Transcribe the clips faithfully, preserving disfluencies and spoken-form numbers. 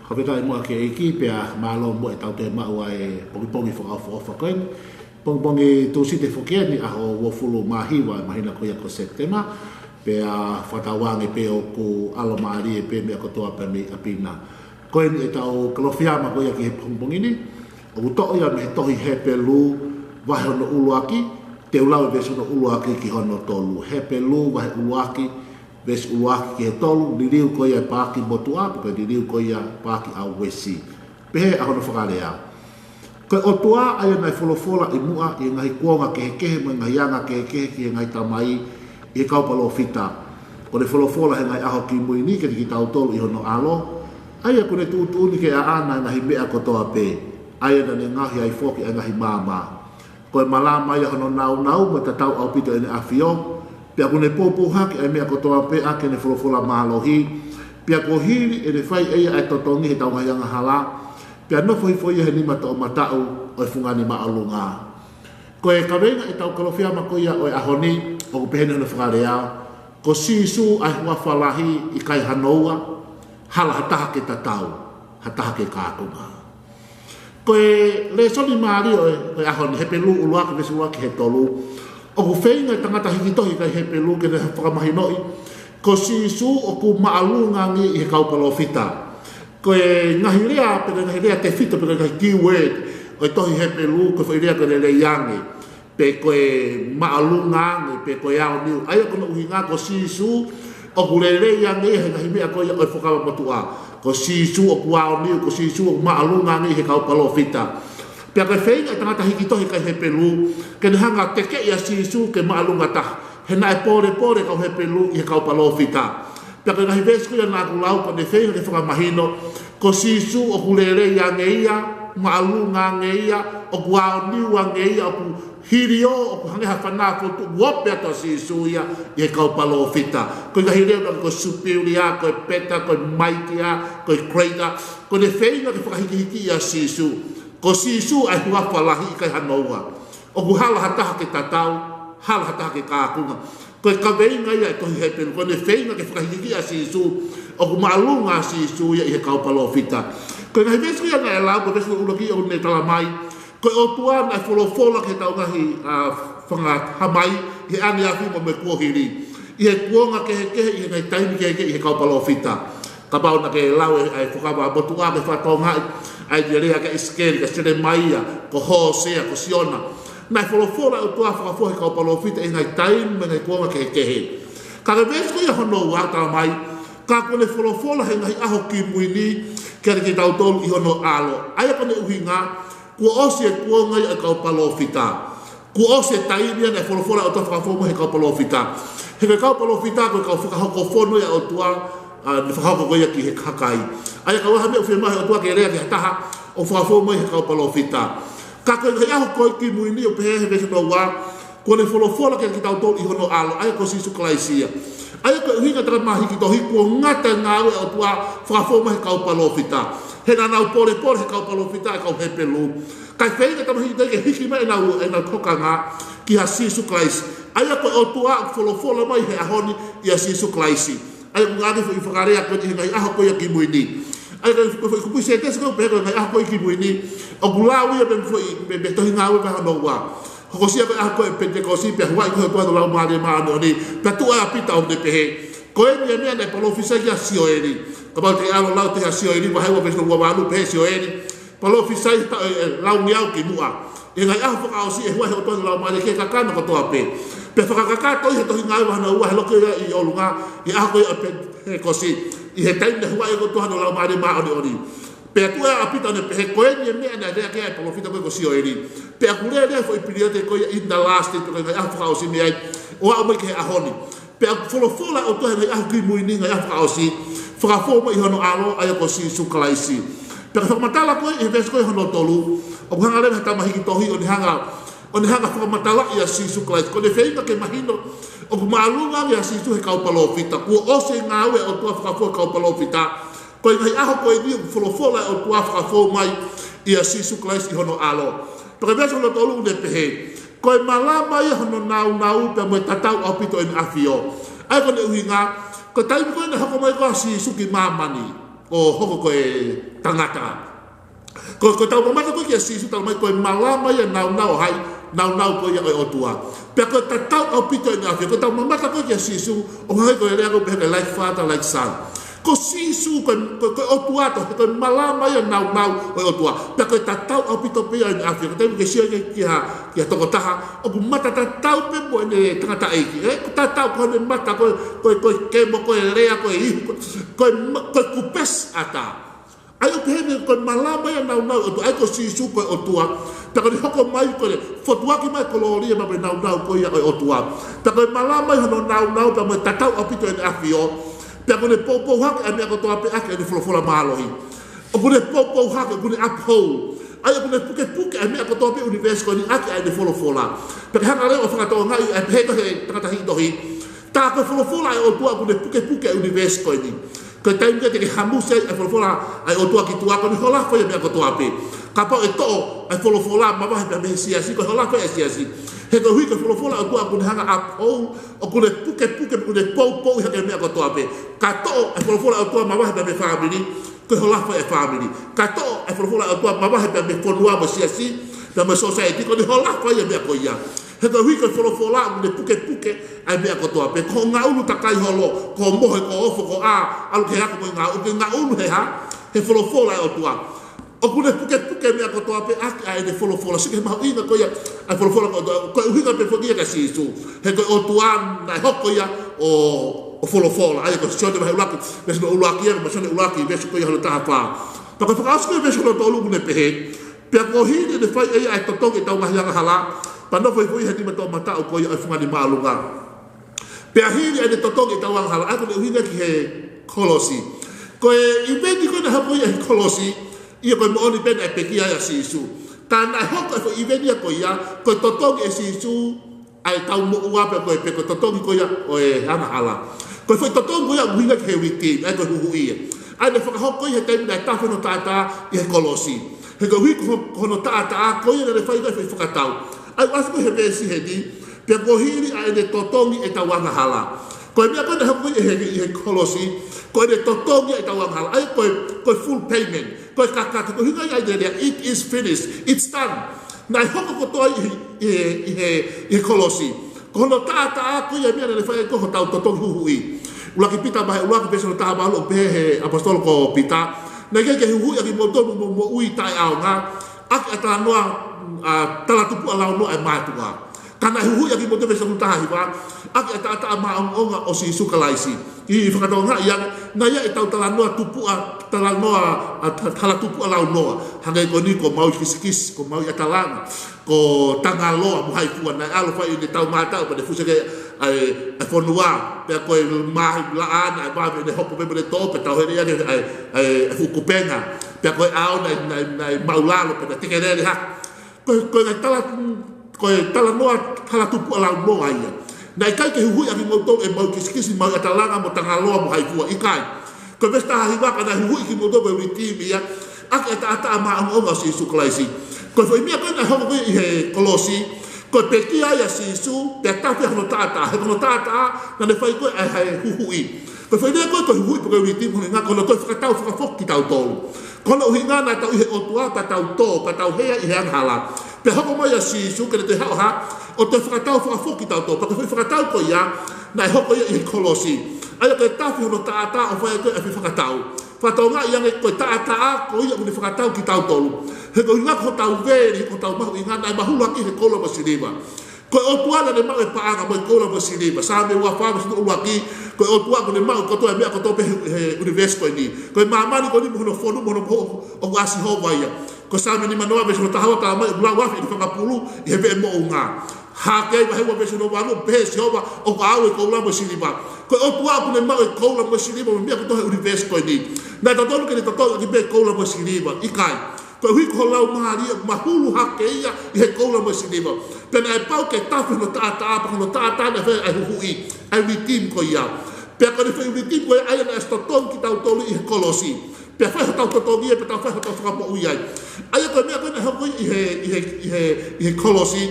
Fakafetaʻi muʻa ki he ʻEiki, pea mālō muʻa ʻetau toe maʻu ʻa e pongipongi fakaʻofoʻofa ko eni. Pongipongi Tūsite foki eni, ʻaho uofulu mā hiva ʻo e māhina ko ia ko Sepitema, pea fakatauange pē ʻoku ʻalomālie pē meʻa kotoa pē mei ʻapi na. Ko eni ʻetau Kalofiama ko ia ki he pongipongi ni, ʻoku toʻo ia mei he tohi Hepelū vahe hono ʻuluaki, te u lau e veesi hono ʻuluaki ki hono tolu. Hepelū vahe ʻuluaki, veesi ʻuluaki ki he tolu, liliu ko ia e paaki motuʻa, pe ko e liliu ko ia paaki ʻa Uesi. Pehē ʻa hono fakalea: Ko e ʻOtua ʻa ia naʻe folofola ʻi muʻa ʻi he ngaahi kuonga kehekehe mo e ngaahi anga kehekehe ki he ngaahi tamai ʻi he kau palōfita, kuo ne folofola he ngaahi ʻaho kimui ni kiate kitautolu ʻi hono ʻAlo, ʻa ia kuo ne tuʻutuʻuni ke ʻaʻana e ngaahi meʻa kotoa pē, ʻa ia naʻa ne ngaohi ai foki ʻa e ngaahi maama. Ko e malama ia hono nāunau mo e tatau ʻaupito ʻene ʻafio, pea kuo ne poupou hake ʻa e meʻa kotoa pē ʻaki ʻene folofola mālohi, pea kuo hili ʻene fai ʻe ia ʻa e totongi ʻi heʻetau ngaahi angahala, pea nofo hifo ia he nima toʻomataʻu ʻo e fungani māʻolunga. Ko e kaveinga ʻetau Kalofiama ko ia ʻo e ʻaho ni, ʻoku pehē ni hono fakalea: Ko Sīsū ʻa e huafa lahi, ʻikai hano ua, hala ha taha ke tatau, ha taha ke kākunga. Ko e lēsoni mālie ʻo e, ʻo e ʻaho ni, Hepelū ʻuluaki, veesi ʻuluaki ki he tolu. ʻOku feinga e tangata hiki tohi ʻa e kakai Hepelū ke ne fakamahinoʻi ko Sīsū ʻoku māʻolunga ange ʻi he kau palōfita. Ko e ngaahi lea, pe ko e ngaahi lea tefito, pe ko e ngaahi keyword ʻo e tohi Hepelū, ko e foʻi lea ko e lelei ange, pe ko e māʻolunga ange, pe ko e aoniu. ʻA ia ko hono ʻuhinga ko Sīsū ʻoku lelei ange he ngaahi meʻa ko ia ʻo e Fuakava Motuʻa. Ko Sīsū ʻoku aoniu, ko Sīsū ʻoku māʻolunga ange ʻi he kau palōfita. Pea ko e feinga e tangata hiki tohi ʻa e kakai Hepelū ke ne hanga ʻo tekeʻi ʻa Sīsū ke māʻolunga taha, he naʻe pōlepole e kau Hepelū ʻi he kau palōfita. Pea ko e ngaahi veesi ko ia naʻa ku lau, ko ʻene feinga ke fakamahino ko Sīsū ʻoku lelei ange ia, māʻolunga ange ia, ʻoku aoniu ange ia, ʻoku hiliō, ʻoku hangē ha fana fotu, ʻoku ope atu ʻa Sīsū ia ʻi he kau palōfita. Ko e ngaahi lea naʻa ko e superior, ko e better, ko e mightier, ko e greater. Ko ʻene feinga ke fakahikihiki ʻa Sīsū. Ko Sīsū ʻa e huafa lahi, ʻikai hano ua. ʻOku hala ha taha ke tatau, hala ha taha ke kākunga. Ko e kaveinga ia e tohi Hepelū, ko ʻene feinga ke fakahikihiki ʻa Sīsū ʻoku māʻolunga ʻa Sīsū ia ʻi he kau palōfita. Ko e ngaahi veesi ko ia naʻe lau, ko e veesi ʻuluaki ʻoku ne talamai ko e ʻOtua naʻe folofola ki heʻetau ngaahi, ā, fanga tamai ʻi he ʻaneafi mo e kuohili, ʻi he kuonga kehekehe, ʻi he ngaahi taimi kehekehe ʻi he kau palōfita. Kapau naʻa ke lau e, ʻa e Fuakava Motuʻa, ke fakatokangaʻi ʻa e lea kia ʻIsikeli, kia Selemaia, ko Hōsea, ko Siona. Naʻe folofola e ʻOtua fakafou he kau palōfita ʻi he ngaahi taimi mo e ngaahi kuonga kehekehe. Ka ko e veesi ko ia hono ua talamai, ka kuo ne folofola he ngaahi ʻaho kimui ni kiate kitautolu ʻi hono ʻAlo. ʻA ia ko ʻene ʻuhinga, kuo ʻosi e kuonga ia e kau palōfita. Kuo ʻosi e taimi ia naʻe folofola e ʻOtua fakafou mai he kau palōfita. He ko e kau palōfita ko e kau fakahoko fono ia ʻa e ʻOtua, ā, ne fakahoko ko ia ki he kakai. ʻA ia kapau ʻoku ʻi ai ha meʻa ʻoku fiemaʻu he ʻOtua ke lea ki ha taha, ʻoku fakafou mai he kau palōfita. Ka ko e ngaahi ʻaho ko ē kimui ni, ʻoku pehē he veesi hono ua, kuo ne folofola kiate kitautolu ʻi hono ʻAlo, ʻa ia ko Sīsū Kalaisi ia. ʻA ia ko e ʻuhinga e tangata hiki tohi, kuo ngata e ngāue ʻa e ʻOtua fakafou mai he kau palōfita. He naʻa nau pōlepole he kau palōfita e kau Hepelū. Kae feinga e tangata hiki tohi ke hiki mai ʻenau, ʻenau tokanga kia Sīsū Kalaisi. ʻA ia ko e ʻOtua ʻoku folofola mai he ʻaho ni ʻia Sīsū Kalaisi. ʻA ia ʻoku ngāueʻaki e foʻi fakalea ko eni he ngaahi ʻaho ko ia kimui ni. ʻA ia ko e foʻi, foʻi kupuʻi sētesi ko ē pehē ko e ngaahi ʻaho ko ia kimui ni, ʻoku lau ia mei he foʻi, mei, mei he Tohi Ngāue vahe hono ua. Hokosia ko e ʻaho ko ē ʻo e Penitekosi, pea huaʻi ko ē ʻe he ʻOtua hono Laumālie Māʻoniʻoni, pea tuʻu ai ʻa Pita ʻo ne pehē, ko eni e meʻa naʻe palōfisai ki ai ʻa Sioeli. Kapau te ke ʻalu ʻo lau e tohi ʻa Sioeli, vahe ua veesi hono ua valu, pehē ʻe Sioeli, palōfisai ta-, ē, ē, laungeau ki muʻa. ʻI he ngaahi ʻaho fakaʻosi ʻe huaʻi ʻe he ʻOtua hono Laumālie ki he kakano kotoa pē. Pea fakakakato ia he Tohi Ngāue vahe hono ua, he loki ia ʻi ʻolunga, ʻi he ʻaho ko ia ʻo e Penitekosi, ʻi he taimi naʻe huaʻi ai ʻe he ʻOtua hono Laumālie Māʻoniʻoni. Pea tuʻu ai ʻa Pita ʻo ne pehē, ko eni e meʻa naʻe lea ki ai e palōfita ko ē ko Sioeli. Pea ʻoku lele e foʻi periodo ko ia in the last days, ko e ngaahi ʻaho fakaʻosi mei ai ʻo aʻu mai ki he ʻaho ni. Pea ʻoku folofola e ʻOtua he ngaahi ʻaho kimui ni, ngaahi ʻaho fakaʻosi, fakafou mai ʻi hono ʻAlo, ʻa ia ko Sīsū Kalaisi. Pea ko e fakamatala ko ē ʻi he veesi ko ē hono tolu, ʻoku hanga leva ʻe he tangata hiki tohi ʻo ne hanga, ʻo ne hanga ʻo fakamatalaʻi ʻa Sīsū Kalaisi. Ko ʻene feinga ke mahino ʻoku māʻolunga ange ʻa Sīsū he kau palōfita. Kuo ʻosi e ngāue ʻa e ʻOtua fakafou he kau palōfita. Ko e ngaahi ʻaho ko eni ʻoku folofola e ʻOtua fakafou mai ʻia Sīsū Kalaisi ʻi hono ʻAlo. Pea ko e veesi hono tolu ʻoku ne pehē, ko e malama ia hono nāunau pea mo e tatau ʻaupito ʻene ʻafio. ʻA ia ko ʻene ʻuhinga, ko e taimi ko ē naʻe hoko mai ko ē ʻa Sīsū ki māmani, ʻo hoko ko e tangata. Ko, ko ʻetau mamata ko ē kia Sīsū, talamai ko e malama ia ʻo e nāunau ʻo hai? Nāunau ko ia ʻo e ʻOtua. Pea ko e tatau ʻaupito ʻene ʻafio. Ko ʻetau mamata ko ē kia Sīsū, ʻoku hangē ko e lea ko ē pehē ko e like father, like son. Ko Sīsū, ko e, ko e, ko e ʻOtua ʻatautolu, he ko e malama ia ʻo e nāunau ʻo e ʻOtua. Pea ko e tatau ʻaupito pē ia ʻene ʻafio. Ko e taimi ʻoku ke sio ki he, ki ha, ki ha tokotaha, ʻoku mata tatau pē mo ʻene tangataʻeiki. ʻE, ʻoku tatau, ko ʻene mata, ko e, ko e, ko e kemo, ko e lea, ko e ihu, ko e, ko e ma-, ko e kupesi ʻatā. ʻA ia ʻoku pehē ni ko e malama ia ʻo e nāunau ʻo e ʻOtua, ʻa ia ko Sīsū ko e ʻOtua. Pea ko ʻene hoko mai ko ʻene fotuaki mai e kolōlia mo e nāunau ko ia ʻo e ʻOtua. Pea ko e malama ia hono nāunau pea mo e tatau ʻaupito ʻene ʻafio. Pea ʻoku ne poupou hake ʻa e meʻa kotoa pē ʻaki ʻene folofola mālohi. ʻOku ne poupou hake, ʻoku ne uphold. ʻA ia ʻoku ne pukepuke ʻa e meʻa kotoa pē ʻi he ʻunivēsi ko eni ʻaki ʻa ʻene folofola. Pea ko e hanga leva ʻo fakatokangaʻi ʻa e pehē ko ē ʻe he tangata hitohi, tā ko e folofola ʻa e ʻOtua ʻoku ne pukepuke ʻa e ʻunivēsi ko eni. Ko e taimi ko ē te ke hamusi ai ʻa e folofola ʻa e ʻOtua ki tuʻa, ko ʻene holoki ia ʻa e meʻa kotoa pē. Kapau ʻe toʻo ʻa e folofola, mavahe pē mei he siasi, ko e holoki ia ʻa e siasi. He koeʻuhi ko e folofola ʻa e ʻOtua ʻoku ne hanga ʻo uphold, ʻoku ne pukepuke, ʻoku ne poupou hake ʻa e meʻa kotoa pē. Ka toʻo ʻa e folofola ʻa e ʻOtua, mavahe pē mei he fāmili, ko e holoki ia ʻa e fāmili. Ka toʻo ʻa e folofola ʻa e ʻOtua, mavahe pē mei he fonua mo e siasi, pea mo e society, ko ʻene holoki ia ʻa e meʻa ko ia. He koeʻuhi ko e folofola ʻoku ne pukepuke ʻa e meʻa kotoa pē. Ko hoʻo ngaʻunu takai holo, ko hoʻo mohe, ko hoʻo ofo, ko hoʻo ʻā, ʻalu ki he ako mo e ngaʻunu, ko e ngaʻunu he hā? He folofola ʻa e ʻOtua. ʻOku ne pukepuke ʻa e meʻa kotoa pē ʻaki ʻa ʻene folofola. Sio ki he mahuʻinga ko ia ʻa e folofola ko ia. Ko e ʻuhinga pē foki ia kia Sīsū. He ko e ʻOtua naʻe hoko ia ʻo, ʻo folofola. ʻA ia ko Sione vahe ʻuluaki, veesi hono ʻuluaki ia, mo Sione ʻuluaki, veesi ko ia hono taha fā. Pea ko e fakaʻosi ko ē veesi hono tolu ʻoku ne pehē, pea kuo hili ʻene fai ʻe ia ʻa e totongi ʻetau ngaahi angahala, pea nofo hifo ia he nima toʻomataʻu ko ia ʻo e fungani māʻolunga. Pea hili ʻene totongi ʻetau angahala, ʻa ia ʻoku ne ʻuhinga ki he kolosi. Ko e ʻiveni ko ē naʻe hoko ia he kolosi, ʻa ia ko e moʻoni pē naʻe pekia ai ʻa Sīsū. Ka naʻe hoko e foʻi ʻiveni ia ko ia, ko e totongi ʻe Sīsū ʻa ʻetau moʻua pea ko e, pea ko e totongi ko ia ʻo e angahala. Ko e foʻi totongi ko ia ʻoku ʻuhinga ki he redeem, ʻa ia ko e huhuʻi ia. ʻA ia naʻe fakahoko ia he taimi naʻe tafe hono taʻataʻa ʻi he kolosi. He koeʻuhi ko hono, ko hono taʻataʻa ko ia naʻe fai ko ē e foʻi fakatau. ʻA ia ʻoku ʻasi ko ē he veesi heni, pea kuo hili ʻa ʻene totongi ʻetau angahala. Ko e meʻa ko ē naʻe hoko ʻi he, ʻi he kolosi, ko ʻene totongi ʻetau angahala. ʻA ia ko e, ko e full payment, ko e kakato, ko e ʻuhinga ia ʻa e lea, it is finished, it's done. Naʻe hoko kotoa ʻi he, ʻi he, ʻi he, ʻi he kolosi. Ko hono taʻataʻa ko ia ʻa e meʻa naʻe fai ko ē hotau totongi huhuʻi. ʻUluaki Pita vahe ʻuluaki veesi hono taha valu ʻoku pehē ʻe he ʻaposetolo ko Pita, naʻe ʻikai ke huhuʻi ʻa kimoutolu mo e moʻui taʻeʻaonga ʻaki ʻa e talanoa, ʻa e talatupuʻa launoa ʻa e mātuʻa. Ka naʻe huhuʻi ʻa kimoutolu, veesi hono taha hiva, ʻaki ʻa e taʻataʻa maʻongoʻonga ʻo Sīsū Kalaisi. ʻI he fakatokangaʻi ange, naʻe ʻi ai ʻetau talanoa tupuʻa, talanoa, ʻa e ta-, talatupuʻa launoa. Hangē ko eni ko Maui Kisikisi, ko Maui ʻAtalanga, ko Tangaloa mo Haifua, naʻe ʻalu ʻo fai ʻenau mātau, pea ne fusi hake ʻa e, ʻa e fonua, pea ko e mahi laʻā naʻe vave ʻene hopo pē mo ʻene tō, pea tauhele ia ʻa e, ʻa e, ʻa e fuʻu kupenga, pea ko e ʻao naʻe, naʻe, naʻe maʻulalo, pea naʻe tekelele hake. Ko e, ko e ngaahi tala, ko e talanoa talatupuʻa launoa ia. Naʻe ʻikai ke huhuʻi ʻa kimoutolu ʻe Maui Kisikisi, Maui ʻAtalanga mo Tangaloa mo Haifua, ʻikai. Ko e veesi taha hiva, ka naʻe huhuʻi kimoutolu, ko e redeem ia, ʻaki ʻa e taʻataʻa maʻongoʻonga ʻo Sīsū Kalaisi. Ko e foʻi meʻa ko ē naʻe hoko ko ē ʻi he kolosi, ko e pekia ai ʻa Sīsū, pea tafe hono taʻataʻa, he ko hono taʻataʻa naʻa ne fai ko ē ʻa e huhuʻi. Ko e foʻi meʻa ko ē, ko e huhuʻi pe ko e redeem, ko hono ʻuhinga ko hono toe fakatau fakafoki kitautolu. Ko hono ʻuhinga naʻa tau ʻi he ʻOtua, pea tau tō, pea tau hea ʻi he angahala. Pea hoko mai ʻa Sīsū ke ne toe haʻu ʻo hā? ʻO toe fakatau fakafoki kitautolu. Pea ko e foʻi fakatau ko ia naʻe hoko ia ʻi he kolosi. ʻA ia ko e tafe hono taʻataʻa ʻo fai ko ē ʻa e foʻi fakatau. Fakatokangaʻi ange ko e taʻataʻa ko ia ʻoku ne fakatau kitautolu. He ko e ʻuhinga ko hotau veli, ko hotau mahuʻinga naʻe mahulu hake he koula mo e siliva. Ko e ʻOtua naʻa ne maʻu e paʻanga mo e koula mo e siliva. Saame ua fā veesi hono ʻuluaki, ko e ʻOtua ʻoku ne maʻu kotoa e meʻa kotoa pē he, he ʻunivēsi ko eni. Ko e māmani ko eni mo hono fonu mo hono mohu ʻoku ʻa Sihova ia. Ko Saame nimanoa veesi hono taha ua, talamai ʻoku lau afe ʻene fanga pulu ʻi he veʻe moʻunga. Hakeai vahe ua veesi hono valu, pehē ʻe Sihova, ʻoku ʻaʻau e koula mo e siliva. Ko e ʻOtua ʻoku ne maʻu e koula mo e siliva mo e meʻa kotoa he ʻunivēsi ko eni. Naʻe totonu ke ne totongi ʻaki pē koula mo e siliva? ʻIkai. Koeʻuhi ko ho laumālie ʻoku mahulu hake ia ʻi he koula mo e siliva. Pea naʻe pau ke tafe hono taʻataʻa, pea ko hono taʻataʻa naʻe fai ai ʻa e huhuʻi, ʻa e redeem ko ia. Pea ko e foʻi redeem ko ia ʻa ia naʻe ʻosi totongi kitautolu ʻi he kolosi. Pea fai hotau totongi ia, pea tau fai hotau fakamoʻui ai. ʻA ia ko e meʻa ko ē naʻe hoko ʻi he, ʻi he, ʻi he, ʻi he kolosi,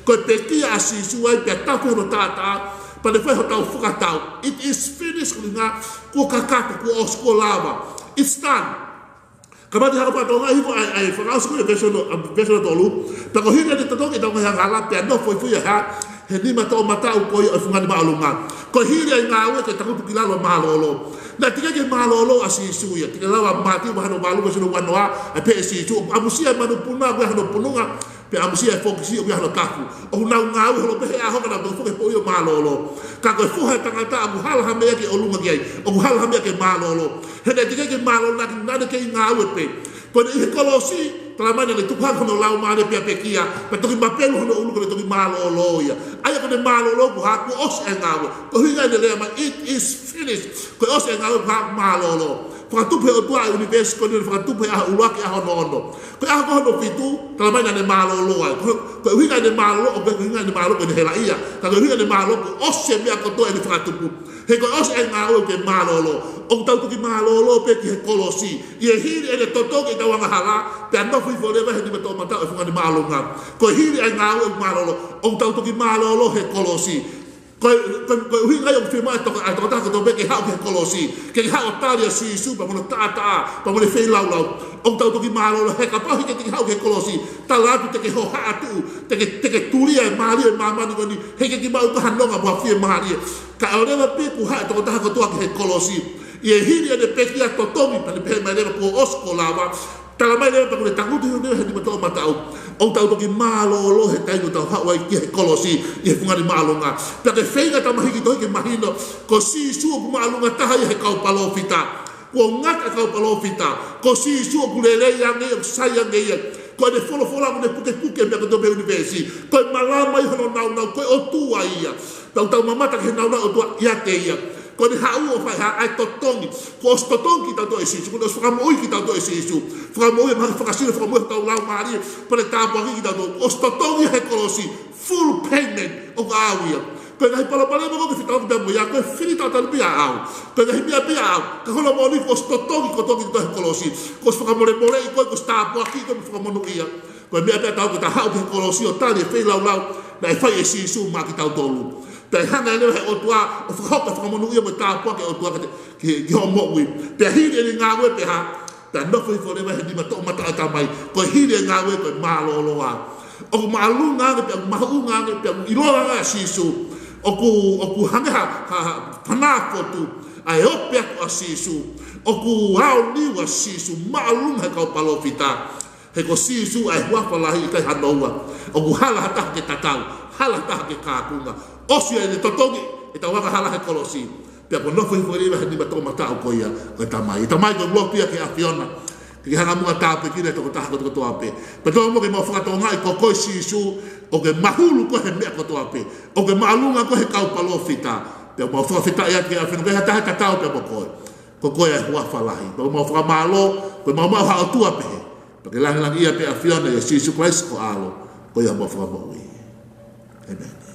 ko e pekia ʻa Sīsū ai, pea tafe hono taʻataʻa, pea ne fai hotau fakatau. It is finished, ko e ʻuhinga kuo kakato, kuo ʻosi, kuo lava. It's done. Ka mate haka patoa ngai hifo ai, ai fakaʻosi ko e veesi hono, veesi hono tolu. Pea ko e hili ʻene totongi ʻetau ngaahi angahala, pea nofo hifo ia he, he nima toʻomataʻu ko ia ʻo e fungani māʻolunga. Ko e hili ʻa e ngāue ko e tangutu ki lalo mālōlō. Naʻe teʻeki ke mālōlō ʻa Sīsū ia. Te ke lau ʻa Mātiu vahe hono valu veesi hono uanoa, ʻa e pehē ʻe Sīsū, ʻoku ʻamusia e manupuna, ʻoku ʻi ai hono pununga, pea ʻamusia e fokisi, ʻoku ʻi ai hono tafu. ʻOku nau ngāue holo pē he ʻaho ka nau toki foki he poʻuli ʻo mālōlō. Ka ko e Foha ʻo e tangata ʻoku hala ha meʻa ke ʻolunga ki ai, ʻoku hala ha meʻa ke mālōlō. He naʻe teʻeki ke mālōlō, naʻa ne kei ngāue pē. Ko ʻene ʻi he kolosi, talamai naʻa ne tuku hake hono laumālie pea pekia, pea toki mapelu hono ʻulu ko ʻene toki mālōlō ia. ʻA ia ko ʻene mālōlō ko e hā? Kuo ʻosi e ngāue. Ko e ʻuhinga ʻene lea mai, "It is finished." Kuo ʻosi e ngāue, ko e hā? Mālōlō. Fakatupu ʻe he ʻOtua e ʻunivēsi ko eni, fakatupu he ʻaho ʻuluaki, ʻaho hono ono. Ko e ʻaho ko hono fitu, talamai naʻa ne mālōlō ai. Ko, ko e ʻuhinga ʻene mālōlō, ʻoku ʻikai ko e ʻuhinga ʻene mālōlō ko ʻene helaʻia. Ka ko e ʻuhinga ʻene mālōlō, kuo ʻosi e meʻa kotoa ʻene fakatupu. He kuo ʻosi e ngāue, ʻoku ke mālōlō. ʻOku tau toki mālōlō pē ki he kolosi. ʻI he hili ʻene totongi ʻetau angahala, pea nofo hifo leva he nima toʻomataʻu ʻo e fungani māʻolunga. Ko e hili ʻa e ngāue ʻoku mālōlō. ʻOku tau toki mālōlō he kolosi. Ko e, ko e, ko e ʻuhinga ia ʻoku fiemaʻu ʻe he toka-, ʻa e tokotaha kotoa pē ke haʻu ki he kolosi. Ke ke haʻu ʻo tali ʻa Sīsū pea mo hono taʻataʻa, pea mo ʻene feilaulau. ʻOku tau toki mālōlō he kapau he ʻikai te ke haʻu ki he kolosi, talaatu te ke hohaʻa tuʻu, te ke, te ke tulia e mālie ʻo e māmani ko eni, he ʻikai ke maʻu ha nonga mo ha fiemālie. Kae ʻoua leva pē kuo haʻu e tokotaha kotoa ki he kolosi. ʻI he hili ʻene pekia, totongi, pea ne pehē mai leva kuo ʻosi, kuo lava. Talamai leva pea kuo ne tangutu hifo leva he nima toʻomataʻu. ʻOku tau toki mālōlō he taimi ʻoku tau haʻu ai ki he kolosi ʻi he fungani māʻolunga. Pea ke feinga, tama hiki tohi, ke mahino, ko Sīsū ʻoku māʻolunga taha ia he kau palōfita. Kuo ngata e kau palōfita. Ko Sīsū ʻoku lelei ange, ʻoku sai ange ia. Ko ʻene folofola ʻoku ne pukepuke e meʻa kotoa pē he ʻunivēsi. Ko e malama ia hono nāunau, ko e ʻOtua ia. Tau, tau mamata ki he nāunau ʻo e ʻOtua ʻiate ia. Ko ʻene haʻu ʻo fai ha, ʻa e totongi. Kuo ʻosi totongi kitautolu ʻe Sīsū. Kuo ne ʻosi fakamoʻui kitautolu ʻe Sīsū. Fakamoʻui e mahaki fakasino, fakamoʻui hotau laumālie. Pea ne tāpuakiʻi kitautolu. Kuo ʻosi totongi he kolosi. Full payment ʻoku ʻaʻau ia. Ko e ngaahi palopalema ko ē ʻoku ke fetaulaki pea mo ia, ko e fili tautangi pē ʻaʻau. Ko e ngaahi meʻa pē ʻaʻau. Ka ko hono moʻoni kuo ʻosi totongi, totongi kitautolu he kolosi. Kuo ʻosi fakamolemoleʻi koe, kuo ʻosi tāpuakiʻi koe mo fakamonūʻia. Ko e meʻa pē ʻatautolu ke tau haʻu ki he kolosi ʻo tali e feilaulau naʻe fai ʻe Sīsū maʻa kitautolu. Pea ʻe hanga leva ʻe he ʻOtua ʻo fakahoko e fakamonūʻia mo e tāpuaki ʻa e ʻOtua ki he, ki, ki hoʻo moʻui. Pea hili ʻene ngāue pea hā? Pea nofo hifo leva he nima toʻomataʻu ʻo e Tamai. Ko e hili e ngāue ko e mālōlō ā. ʻOku māʻolunga ange pea ʻoku mahuʻinga ange pea ʻoku ʻiloa ange ʻa Sīsū. ʻOku, ʻoku hangē ha, ha, ha fanā fotu ʻa e ope atu ʻa Sīsū. ʻOku aoniu ʻa Sīsū, māʻolunga he kau palōfita. He ko Sīsū ʻa e huafa lahi, ʻikai hano ua. ʻOku hala ha taha ke tatau, hala ha taha ke kākunga. ʻOsi ʻene totongi ʻetau angahala he kolosi. Pea kuo nofo hifo leva he nima toʻomataʻu ko ia ʻo e Tamai. Tamai, ko e lotu ia ki he ʻAfiona, ke ke hanga muʻa ʻo tāpuekina e tokotaha kotokotoa pē. Pea tau mo ke mau fakatokangaʻi ko koe Sīsū, ʻoku ke mahulu koe he meʻa kotoa pē. ʻOku ke māʻolunga koe he kau palōfita. Pea mau fakafetaʻi atu ki he ʻAfiona, ʻikai ha taha tatau pea mo koe. Ko koe ʻa e huafa lahi. Pea mau fakamālō, ko e mau maʻu ha ʻOtua pehē. Pea ke langilangiʻia pē ʻAfiona, ʻia Sīsū Kalaisi ko e ʻAlo, ko ia homau Fakamoʻui. ʻĒmeni.